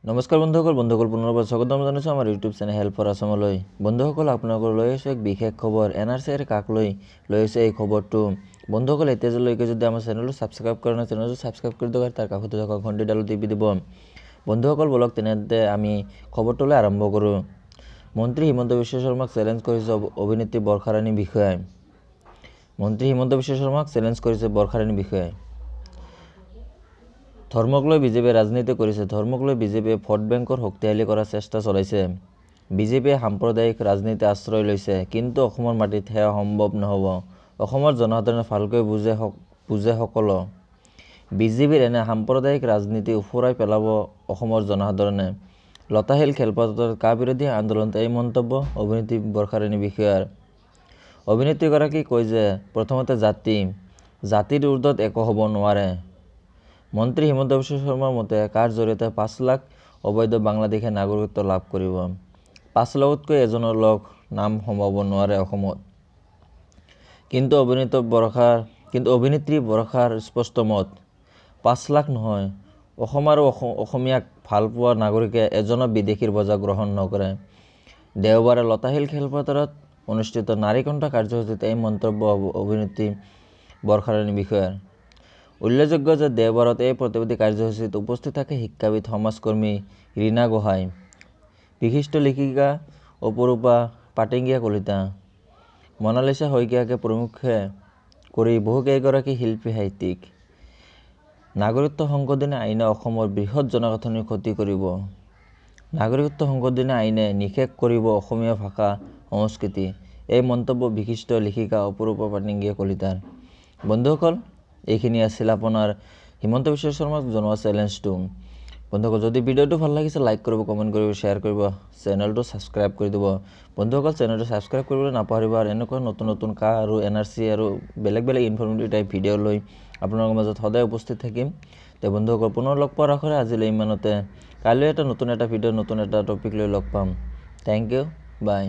নমস্কাৰ বন্ধুসকল, বন্ধুসকল, পুনৰবাৰ স্বাগতম জনাইছোঁ আমাৰ ইউটিউব চেনেল হেল্প ফৰ আছামলৈ। বন্ধুসকল, আপোনালোকৰ লৈ আহিছোঁ এক বিশেষ খবৰ। এন আৰ চিৰ কাক লৈ লৈ আহিছে এই খবৰটো। বন্ধুসকল, এতিয়ালৈকে যদি আমাৰ চেনেলটো ছাবস্ক্ৰাইব কৰা নাই, চেনেলটো ছাবস্ক্ৰাইব কৰি দিয়ক আৰু তাৰ কাষতে থকা ঘণ্টিডালো টিপি দিব। বন্ধুসকল, ব'লক তেনেতে আমি খবৰটোলৈ আৰম্ভ কৰোঁ। মন্ত্ৰী হিমন্ত বিশ্ব শৰ্মাক চেলেঞ্জ কৰিছে অভিনেত্ৰী বৰ্ষাৰাণী বিষয়াই। মন্ত্ৰী হিমন্ত বিশ্ব শৰ্মাক চেলেঞ্জ কৰিছে বৰ্ষাৰাণী বিষয়াই। ধৰ্মক লৈ বিজেপিয়ে ৰাজনীতি কৰিছে। ধৰ্মক লৈ বিজেপিয়ে ভোট বেংকৰ শক্তিশালী কৰাৰ চেষ্টা চলাইছে। বিজেপিয়ে সাম্প্ৰদায়িক ৰাজনীতি আশ্ৰয় লৈছে। কিন্তু অসমৰ মাটিত সেয়া সম্ভৱ নহ'ব। অসমৰ জনসাধাৰণে ভালকৈ বুজে সকলো। বিজেপিৰ এনে সাম্প্ৰদায়িক ৰাজনীতি উফৰাই পেলাব অসমৰ জনসাধাৰণে। লতাশিল খেলপথাৰত কা বিৰোধী আন্দোলনত এই মন্তব্য অভিনেত্ৰী বৰ্ষাৰাণী বিষয়াৰ। অভিনেত্ৰীগৰাকীয়ে কয় যে প্ৰথমতে জাতি, জাতিৰ ঊৰ্ধত একো হ'ব নোৱাৰে। মন্ত্ৰী হিমন্ত বিশ্ব শৰ্মাৰ মতে কাৰ জৰিয়তে 5 লাখ অবৈধ বাংলাদেশীয়ে নাগৰিকত্ব লাভ কৰিব। 5 লাখতকৈ এজনৰ লোক নাম সোমাব নোৱাৰে অসমত। কিন্তু অভিনেত্ৰী বৰ্ষাৰ স্পষ্ট মত, 5 লাখ নহয়, অসম আৰু অসমীয়াক ভালপোৱা নাগৰিকে এজনো বিদেশীৰ বোজা গ্ৰহণ নকৰে। দেওবাৰে লতাশিল খেলপথাৰত অনুষ্ঠিত নাৰীকণ্ঠ কাৰ্যসূচীত এই মন্তব্য অভিনেত্ৰী বৰ্ষাৰাণী বিষয়াৰ। উল্লেখযোগ্য যে দেওবাৰত এই প্ৰতিবাদী কাৰ্যসূচীত উপস্থিত থাকে শিক্ষাবিদ, সমাজকৰ্মী ৰীণা গোহাঁই, বিশিষ্ট লেখিকা অপৰূপা পাটেংগীয়া কলিতা, মনালিছা শইকীয়াকে প্ৰমুখ্যে কৰি বহুকেইগৰাকী শিল্পী, সাহিত্যিক। নাগৰিকত্ব সংশোধনী আইনে অসমৰ বৃহৎ জনগাঁথনিৰ ক্ষতি কৰিব। নাগৰিকত্ব সংশোধনী আইনে নিঃশেষ কৰিব অসমীয়া ভাষা সংস্কৃতি। এই মন্তব্য বিশিষ্ট লেখিকা অপৰূপা পাটংগীয়া কলিতাৰ। বন্ধুসকল, এইখিনি আছিল আপোনাৰ হিমন্ত বিশ্ব শৰ্মাক জনোৱা চেলেঞ্জটো। বন্ধুসকল, যদি ভিডিঅ'টো ভাল লাগিছে, লাইক কৰিব, কমেণ্ট কৰিব, শ্বেয়াৰ কৰিব, চেনেলটো ছাবস্ক্ৰাইব কৰি দিব। বন্ধুসকল, চেনেলটো ছাবস্ক্ৰাইব কৰিবলৈ নাপাহৰিব আৰু এনেকুৱা নতুন নতুন কা আৰু এন আৰ চি আৰু বেলেগ বেলেগ ইনফৰ্মেটিভ টাইপ ভিডিঅ' লৈ আপোনালোকৰ মাজত সদায় উপস্থিত থাকিম। তে বন্ধুসকল, পুনৰ লগ পোৱাৰ আশাৰে আজিলৈ ইমানতে। কাইলৈ এটা নতুন এটা ভিডিঅ', নতুন এটা টপিক লৈ লগ পাম। Thank you, bye.